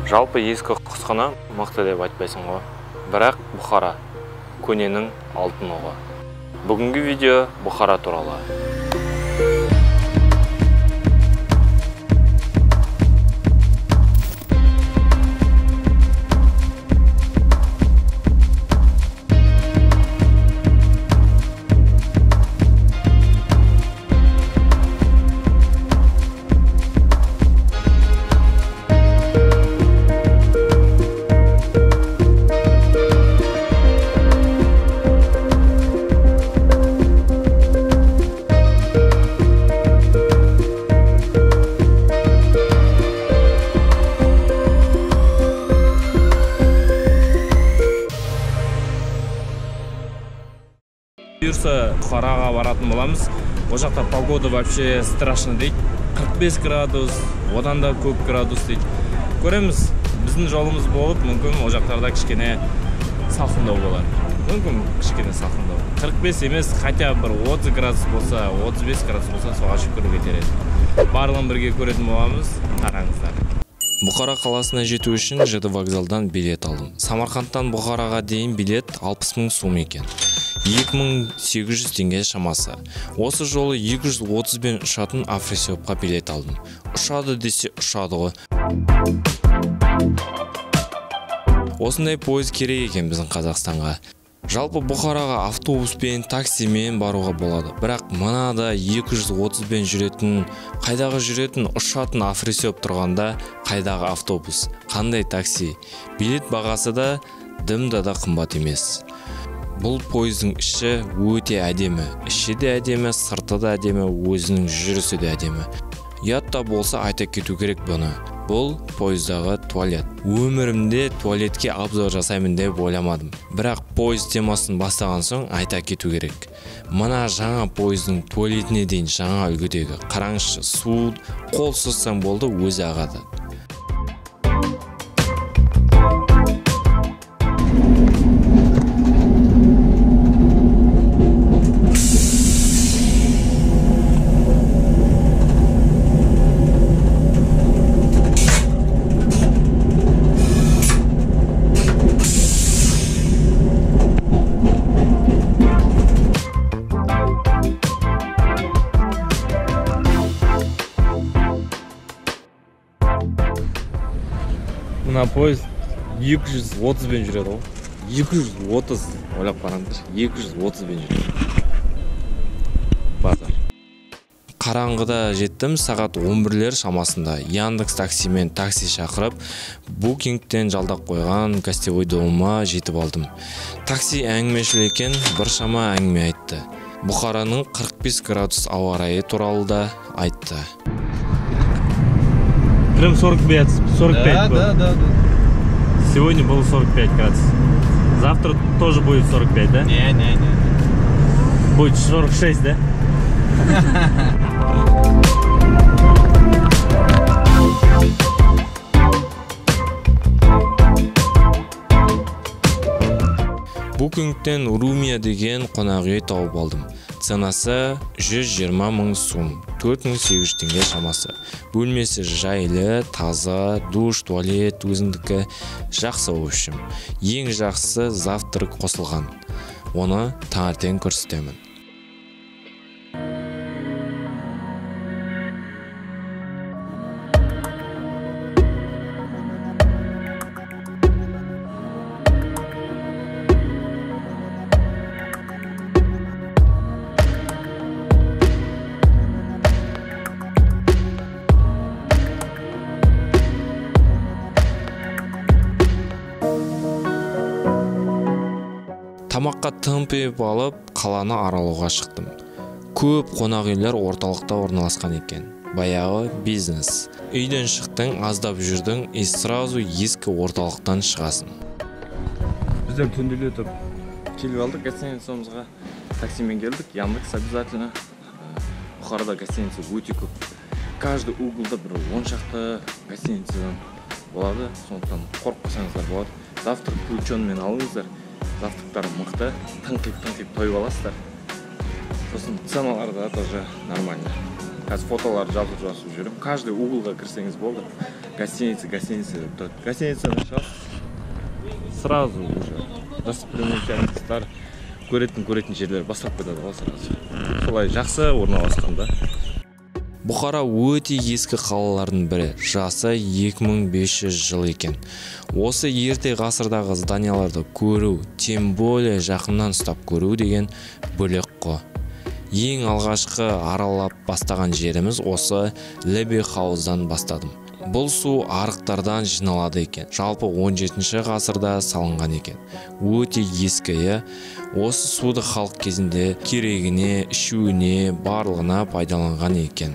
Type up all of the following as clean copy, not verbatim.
Жалпы ескі құсқаны мықты деп айтпайсың ғой. Бірақ Бұхара көненің алтын оғы. Бүгінгі видео Бұхара туралы. Бұйырса Бұхараға баратын боламыз. Ол жақта погода вообще страшно дейді. 45 градус, одан да көп градус дейді. Көреміз, біздің жолымыз болып, мүмкін ол жақтарда кішкене салқындау болар. Мүмкін кішкене салқындау. 45 емес, хотя бір 30 градус болса, 35 градус болса, соға шүкір етер еді. Барлығын бірге көретін боламыз. Қараңыздар. Бұхара қаласына жету үшін ЖД вокзалдан билет алдым. Самарқандтан Бұхараға дейін билет 60 мың сом екен. 2800 теңге шамасы. Осы жолы 230 бен ұшатын Афросиабқа билет алдым. Ұшады десе ұшады ғой. Осындай пойыз керек екен біздің Қазақстанға. Жалпы Бұхараға автобуспен, таксимен баруға болады. Бірақ мынада 230 бен жүретін, қайдағы жүретін, ұшатын Афросиаб тұрғанда қайдағы автобус, қандай такси. Билет бағасы да дымда да қымбат емес. Бұл пойыздың іші өте әдемі. Іші де әдемі, сырты да әдемі, өзінің жүрісі де әдемі. Ұят та болса айта кету керек бұны. Бұл пойыздағы туалет. Өмірімде туалетке обзор жасаймын деп ойламадым. Бірақ пойыз темасын бастаған соң айта кету керек. Мына жаңа пойыздың туалетіне дейін жаңа үлгідегі. Қараңызшы, су қол созсаң болды, өзі ағады. Мына пойыз 230 бен жүреді ғой. 230, ойлап қараңдаршы, 230 бен жүреді. Базар. Қараңғыда жеттім, сағат 11-лер шамасында. Яндекс таксимен такси шақырып, Букингтен жалдап қойған гостевой домыма жетіп алдым. Такси әңгімешіл екен, біршама әңгіме айтты. Бұхараның 45 градус ауа райы туралы да айтты. Прям 45, 45 было. Да. Сегодня было 45 градусов. Завтра тоже будет 45, да? Не. Будет 46, да? Букингтен Румия деген қонақ үй тауып алдым. Ценасы 120 мың сом, 4800 теңге шамасы. Бөлмесі жайлы, таза, душ, туалет өзіндікі, жақсы в общем. Ең жақсы завтрак қосылған. Оны таңертең көрсетемін. Тамаққа тымпиып алып, қаланы аралауға шықтым. Көп қонақ үйлер орталықта орналасқан екен. Баяғы бизнес. Үйден шықтың, аздап жүрдің, и сразу ескі орталықтан шығасың. Біздер түнделетіп келіп алдық гостиницамызға. Таксимен келдік, Яндекс обязательно. Бұхарада гостиница өте көп. Каждый углда бір 10 шақты гостиницадан болады. Сондықтан қорықпасаңыздар болады. Завтрак включенмен алыңыздар. Завтрактар мықты, тыңқиып тойып аласыздар. Сосын ценалар да тоже нормально. Қазір фотолар жазып жүрмін. Каждый углға кірсеңіз болды. Гостиница, гостиница деп тұрады. Гостиницадан шығасыз, сразу уже достопримечательностьтар, көретін жерлер басталып кетеді ғой сразу. Солай жақсы орналасқан да. Бұхара өте ескі қалалардың бірі, жасы 2500 жыл екен. Осы ерте ғасырдағы зданияларды көру, тем более жақыннан ұстап көру деген бөлек қой. Ең алғашқы аралап бастаған жеріміз осы Леби Хауздан бастадым. Бұл су арықтардан жиналады екен. Жалпы 17 ғасырда салынған екен. Өте ескі, иә. Осы суды халық кезінде керегіне, ішуіне, барлығына пайдаланған екен.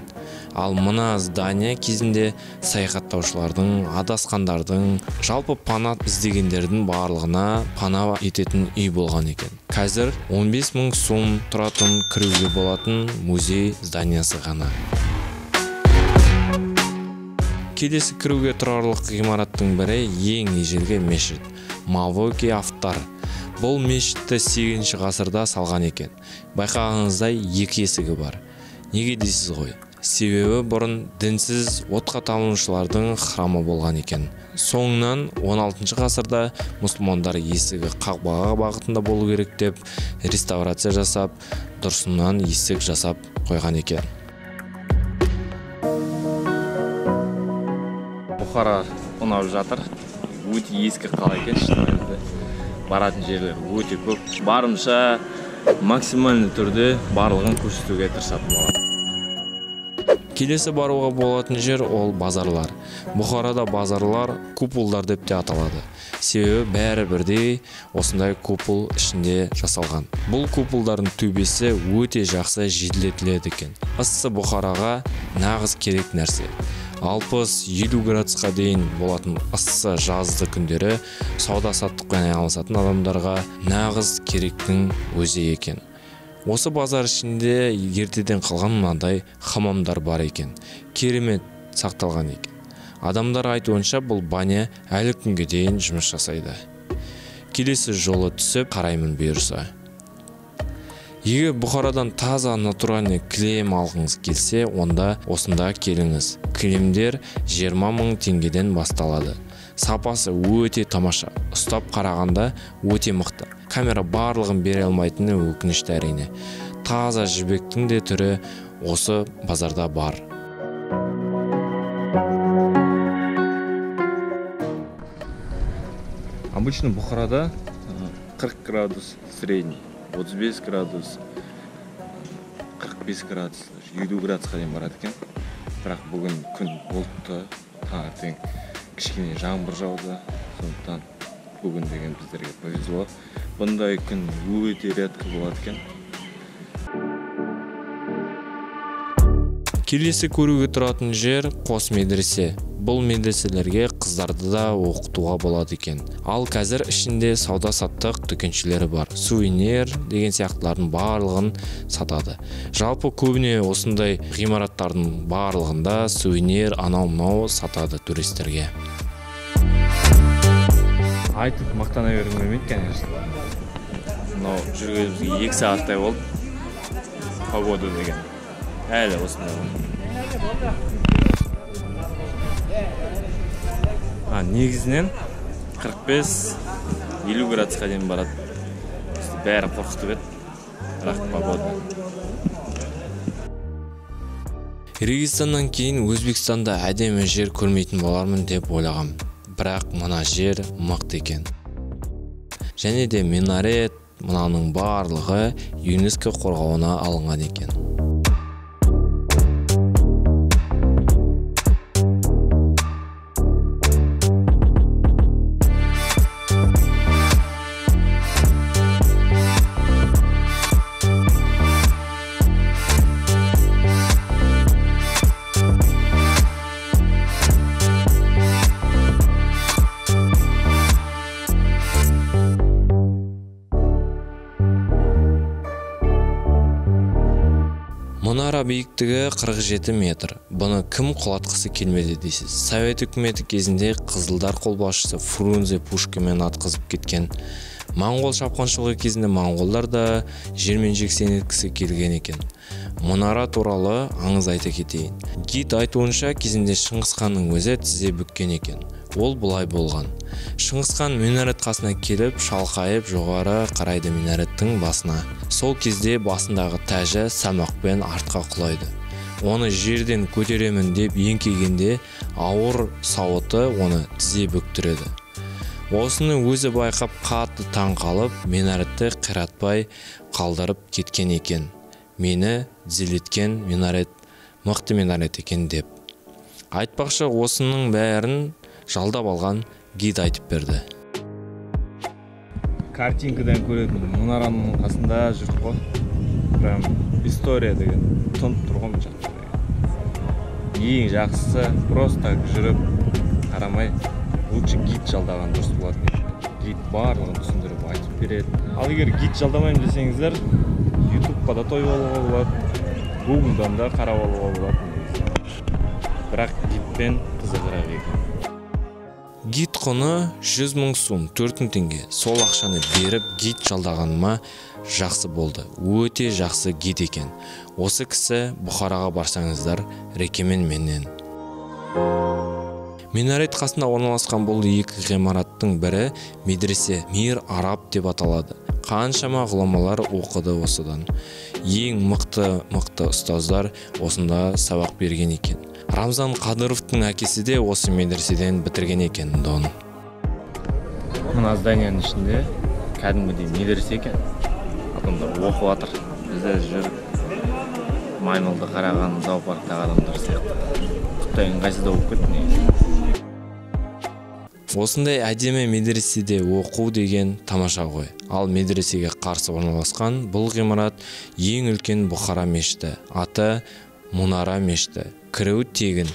Ал мына здание кезінде саяхаттаушылардың, адасқандардың, жалпы пана іздегендердің барлығына пана ететін үй болған екен. Қазір 15 мың сом тұратын, кіруге болатын музей зданиясы ғана. Келесі кіруге тұрарлық ғимараттың бірі ең ежелгі мешіт Мавоки Афтар. Бұл мешітті 8 ғасырда салған екен. Байқағаныңыздай екі есігі бар. Неге дейсіз ғой? Себебі бұрын дінсіз отқа табынушылардың храмы болған екен. Соңынан 16 ғасырда мұсылмандар есігі Қағбаға бағытында болу керек деп реставрация жасап, дұрысынан есік жасап қойған екен. Бұхара ұнап жатыр. Өте ескі қала екен, шынымен де. Баратын жерлер өте көп. Барымша максимальды түрде барлығын көрсетуге тырысатын боламын. Келесі баруға болатын жер ол базарлар. Бұхарада базарлар куполдар деп те аталады. Себебі бәрі бірдей осындай купол ішінде жасалған. Бұл куполдардың төбесі өте жақсы желдетіледі екен. Ыссы Бұхараға нағыз керек нәрсе. 60-50 градусқа дейін болатын ыссы жазды күндері сауда-саттықпен айналысатын адамдарға нағыз керектің өзі екен. Осы базар ішінде ертеден қалған мынандай хамамдар бар екен. Керемет сақталған екен. Адамдар айтуынша бұл баня әлі күнге дейін жұмыс жасайды. Келесі жолы түсіп қараймын бұйырса. Егер Бұхарадан таза натуральный кілем алғыңыз келсе, онда осында келіңіз. Кілемдер 20 мың теңгеден басталады. Сапасы өте тамаша. Ұстап қарағанда өте мықты. Камера барлығын бере алмайтыны өкінішті әрине. Таза жібектің де түрі осы базарда бар. Обычно Бұхарада 40 градус средний, 35 градус, 45 градус, 50 градусқа дейін барады екен. Бірақ бүгін күн бұлтты, таңертең кішкене жаңбыр жауды, сондықтан бүгін деген біздерге повезло. Бұндай күн өте редко болады екен. Келесі көруге тұратын жер қос медресе. Бұл медреселерге қыздарды да оқытуға болады екен. Ал қазір ішінде сауда-саттық дүкеншілері бар. Сувенир деген сияқтылардың барлығын сатады. Жалпы көбіне осындай ғимараттардың барлығында сувенир анау-мынау сатады туристерге. Айтып мақтана бергім келмейді, конечно. Мынау жүргенімізге 2 сағаттай болды. Погода деген әлі осындай болды. Негізінен 45-50 градусқа дейін барады. Бізді бәрі қорқытып еді, бірақ погода. Регистаннан кейін Өзбекстанда әдемі жер көрмейтін болармын деп ойлағам. Бірақ мына жер мықты екен. Және де минарет, мынаның барлығы ЮНЕСКО қорғауына алынған екен. Мұнара биіктігі 47 метр. Бұны кім құлатқысы келмеді дейсіз. Совет үкіметі кезінде Қызылдар қолбасшысы Фрунзе пушкамен атқызып кеткен. Моңғол шапқыншылығы кезінде моңғолдар да жермен жексен еткісі келген екен. Мұнара туралы аңыз айта кетейін. Гид айтуынша кезінде Шыңғыс ханның өзі тізе бүккен екен. Ол бұлай болған. Шыңғыс хан минарет қасына келіп, шалқайып жоғары қарайды минареттің басына. Сол кезде басындағы тәжі самақпен артқа құлайды. Оны жерден көтеремін деп еңкейгенде ауыр сауыты оны тізе бүктіреді. Осыны өзі байқап қатты таң қалып, минаретті қиратпай қалдырып кеткен екен. Мені тізелеткен минарет мықты минарет екен деп. Айтпақшы, осының бәрін жалдап алған гид айтып берді. Картинкадан көретін мұнараның қасында жүріп қой. Прям история деген тұнып тұр ғой мына жақта. Ең жақсысы просто жүріп қарамай, лучше гид жалдаған дұрыс болады. Гид барлығын түсіндіріп айтып береді. Ал егер гид жалдамаймын десеңіздер, YouTube'қа да тойып алуға болады, Google'дан да қарап алуға болады негізі. Бірақ гидпен қызығырақ екен. Гид құны 100 мың сум, 4000 теңге. Сол ақшаны беріп гид жалдағаныма жақсы болды. Өте жақсы гид екен. Осы кісі Бұхараға барсаңыздар, рекемен менен. Минарет қасында орналасқан бұл екі ғимараттың бірі медресе Мир Араб деп аталады. Қаншама ғұламалар оқыды осыдан. Ең мықты ұстаздар осында сабақ берген екен. Рамзан Қадыровтың әкесі де осы медреседен бітірген екен дон. Мына зданияның ішінде кәдімгідей медресе екен. Адамдар оқып жатыр. Біздер жүріп маймылды қараған зоопарктағы адамдар сияқты. Құттай ыңғайсыз да болып кетті негізі. Осындай әдемі медреседе оқу деген тамаша ғой. Ал медресеге қарсы орналасқан бұл ғимарат ең үлкен Бұхара мешіті. Аты Мұнара мешіті. Кіру тегін.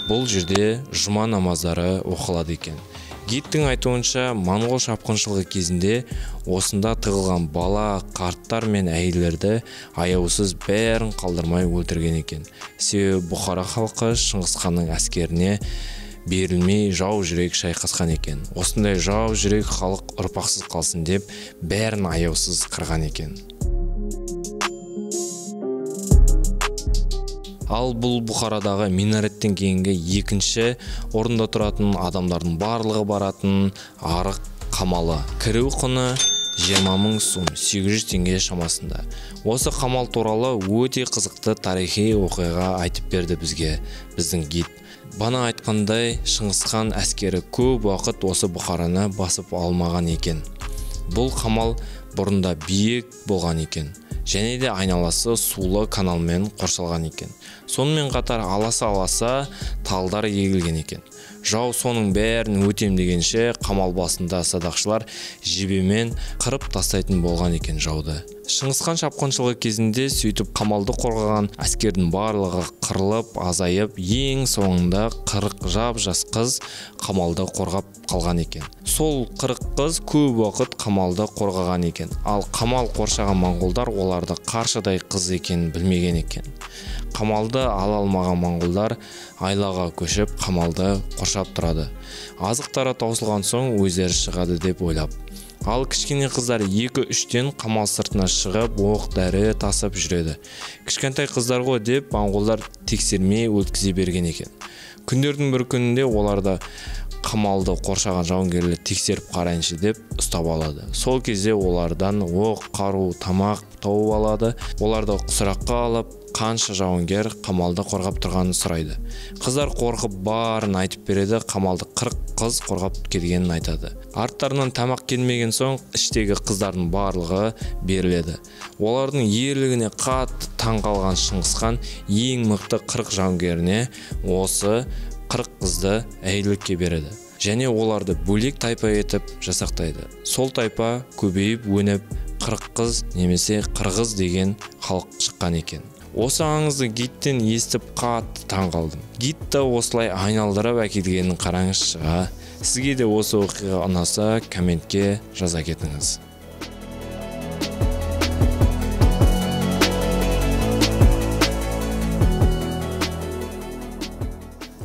Бұл жерде жұма намаздары оқылады екен. Гидтің айтуынша, моңғол шапқыншылығы кезінде осында тығылған бала, қарттар мен әйелдерді аяусыз бәрін қалдырмай өлтірген екен. Себебі Бұхара халқы Шыңғыс ханның әскеріне берілмей жау жүрек шайқасқан екен. Осындай жау жүрек халық ұрпақсыз қалсын деп бәрін аяусыз қырған екен. Ал бұл Бұхарадағы минареттен кейінгі екінші орында тұратын адамдардың барлығы баратын арық қамалы. Кіру құны 20 мың сум, 800 теңге шамасында. Осы қамал туралы өте қызықты тарихи оқиға айтып берді бізге біздің гид. Бана айтқандай, Шыңғыс хан әскері көп уақыт осы Бұхараны басып алмаған екен. Бұл қамал бұрында биік болған екен. Және де айналасы сулы каналмен қоршалған екен. Сонымен қатар аласа-аласа талдар егілген екен. Жау соның бәрін өтем дегенше қамал басында садақшылар жебемен қырып тастайтын болған екен жауды. Шыңғыс хан шапқыншылығы кезінде сөйтіп қамалды қорғаған әскердің барлығы қырылып, азайып, ең соңында 40 жап-жас қыз қамалды қорғап қалған екен. Сол 40 қыз көп уақыт қамалды қорғаған екен. Ал қамал қоршаған моңғолдар оларды қаршадай қыз екенін білмеген екен. Қамалды ала алмаған моңғолдар айлаға көшіп қамалды қоршап тұрады. Азықтары таусылған соң өздері шығады деп ойлап. Ал кішкене қыздар 2-3-тен қамал сыртына шығып, оқ дәрі тасып жүреді. Кішкентай қыздар ғой деп моңғолдар тексермей өткізе берген екен. Күндердің бір күнінде оларды қамалды қоршаған жауынгерлер тексеріп қарайыншы деп ұстап алады. Сол кезде олардан оқ, қару, тамақ тауып алады. Оларды сұраққа алып, қанша жауынгер қамалды қорғап тұрғанын сұрайды. Қыздар қорқып барын айтып береді, қамалды 40 қыз қорғап келгенін айтады. Арттарынан тамақ келмеген соң іштегі қыздардың барлығы беріледі. Олардың ерлігіне қатты таң қалған Шыңғыс хан ең мықты 40 жауынгеріне осы 40 қызды әйелдікке береді. Және оларды бөлек тайпа етіп жасақтайды. Сол тайпа көбейіп өніп 40 қыз немесе қырғыз деген халық шыққан екен. Осы аңызды гидтен естіп қатты таң қалдым. Гид та осылай айналдырып әкелгенін қараңызшы. Сізге де осы оқиға ұнаса, комментке жаза кетіңіз.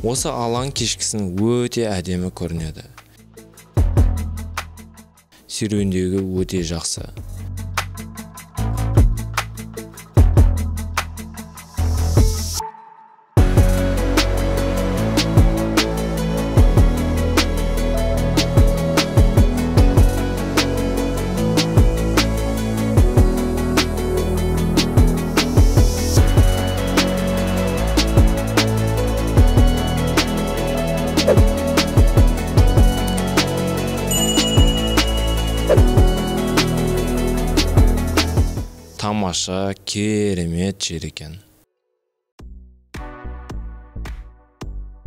Осы алаң кешкісін өте әдемі көрінеді. Серуендеуге өте жақсы. Тамаша, керемет жер екен.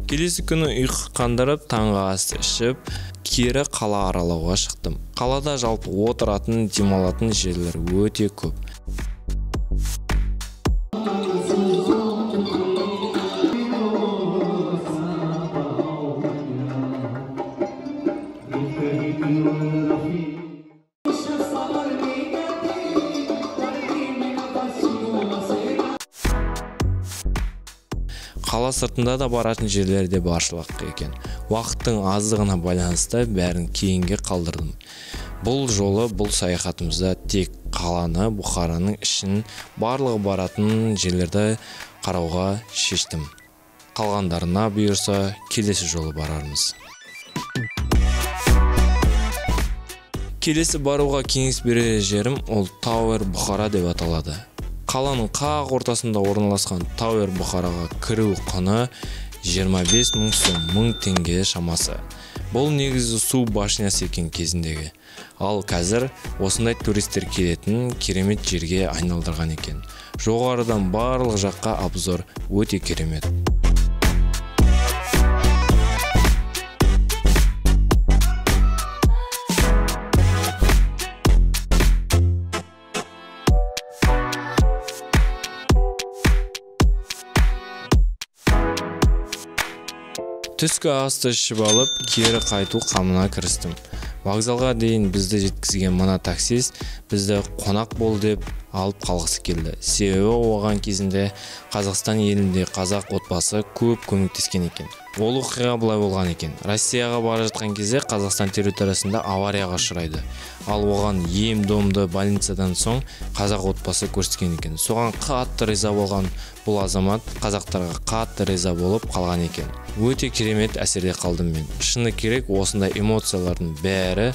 Келесі күні ұйқы қандырып, таңғы асты ішіп, кері қала аралауға шықтым. Қалада жалпы отыратын, демалатын жерлер өте көп. Қала сыртында да баратын жерлер де баршылық екен. Уақыттың аздығына байланысты бәрін кейінге қалдырдым. Бұл жолы бұл саяхатымызда тек қаланы, Бұхараның ішін, барлығы баратын жерлерді қарауға шештім. Қалғандарына бұйырса келесі жолы барармыз. Келесі баруға кеңес берер жерім ол Тауэр Бұхара деп аталады. Қаланың қақ ортасында орналасқан Тауэр Бұхараға кіру құны 25 мың сом, 1000 теңге шамасы. Бұл негізі су башнясы екен кезіндегі. Ал қазір осындай туристер келетін керемет жерге айналдырған екен. Жоғарыдан барлық жаққа обзор өте керемет. Түскі асты ішіп алып, кері қайту қамына кірістім. Вокзалға дейін бізді жеткізген мына таксист бізді қонақ бол деп алып қалғысы келді. Себебі оған кезінде Қазақстан елінде қазақ отбасы көп көмектескен екен. Ол оқиға былай болған екен. Россияға бара жатқан кезде Қазақстан территориясында аварияға ұшырайды. Ал оған ем-домды больницадан соң қазақ отбасы көрсеткен екен. Соған қатты риза болған бұл азамат қазақтарға қатты риза болып қалған екен. Өте керемет әсерде қалдым мен. Шыны керек, осындай эмоциялардың бәрі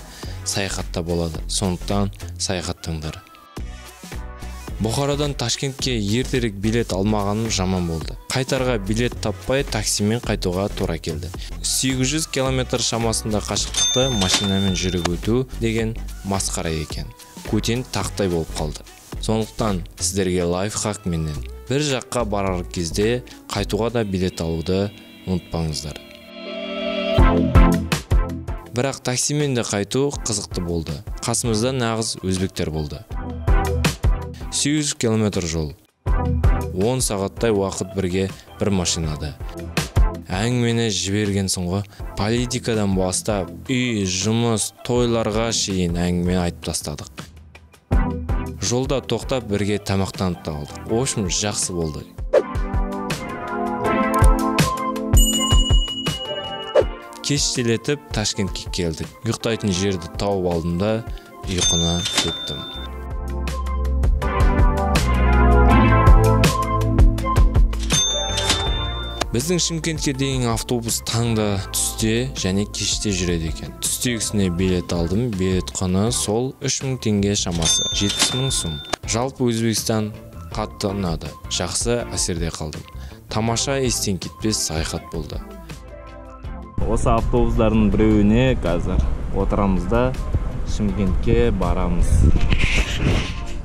саяхатта болады. Сондықтан саяхаттаңдар. Бұхарадан Ташкентке ертерек билет алмағаным жаман болды. Қайтарға билет таппай таксимен қайтуға тура келді. 800 километр шамасында қашықтықты машинамен жүріп өту деген масқара екен. Көтен тақтай болып қалды. Сондықтан сіздерге лайфхак менен. Бір жаққа барар кезде қайтуға да билет алуды ұмытпаңыздар. Бірақ таксимен де қайту қызықты болды. Қасымызда нағыз өзбектер болды. 800 километр жол. 10 сағаттай уақыт бірге бір машинада. Әңгімені жібергенсің ғой. Политикадан бастап, үй, жұмыс, тойларға шейін әңгіме айтып тастадық. Жолда тоқтап бірге тамақтанып та алдық. В общем, жақсы болды. Кештелетіп Ташкентке келдік. Ұйықтайтын жерді тауып алдым да ұйқыны кеттім. Біздің Шымкентке дейін автобус таңда, түсте және кеште жүреді екен. Түстегісіне билет алдым. Билет құны сол 3000 теңге шамасы, 70 мың сом. Жалпы Өзбекстан қатты ұнады. Жақсы әсерде қалдым. Тамаша, естен кетпес саяхат болды. Осы автобустардың біреуіне қазір отырамыз да Шымкентке барамыз.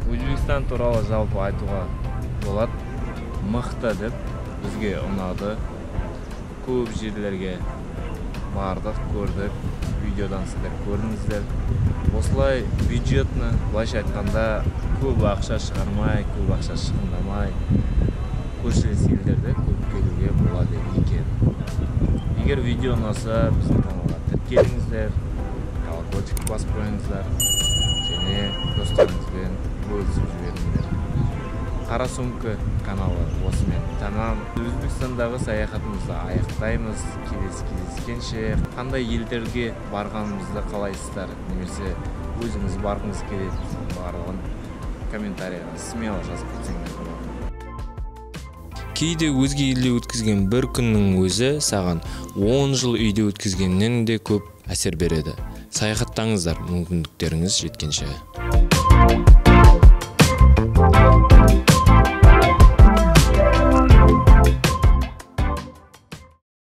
Өзбекстан туралы жалпы айтуға болады. Мықты деп бізге ұнады. Көп жерлерге бардық, көрдік. Видеодан сіздер көрдіңіздер. Осылай бюджетні, былайша айтқанда, көп ақша шығармай, көп ақша шығындамай көршілес елдерде көп келуге болады екен. Егер видео ұнаса, біздің каналға тіркеліңіздер, колокольчик басып қойыңыздар және достарыңызбен бөлісіп жіберіңдер. Қара сумка каналы осымен тәмам. Өзбекстандағы саяхатымызды аяқтаймыз. Келесі кездескенше. Қандай елдерге барғанымызды қалайсыздар, немесе өзіңіз барғыңыз келеді, барлығын комментарийға смело жазып кетсеңдер болады. Кейде өзге елде өткізген бір күннің өзі саған 10 жыл үйде өткізгеннен де көп әсер береді. Саяхаттаңыздар мүмкіндіктеріңіз жеткенше.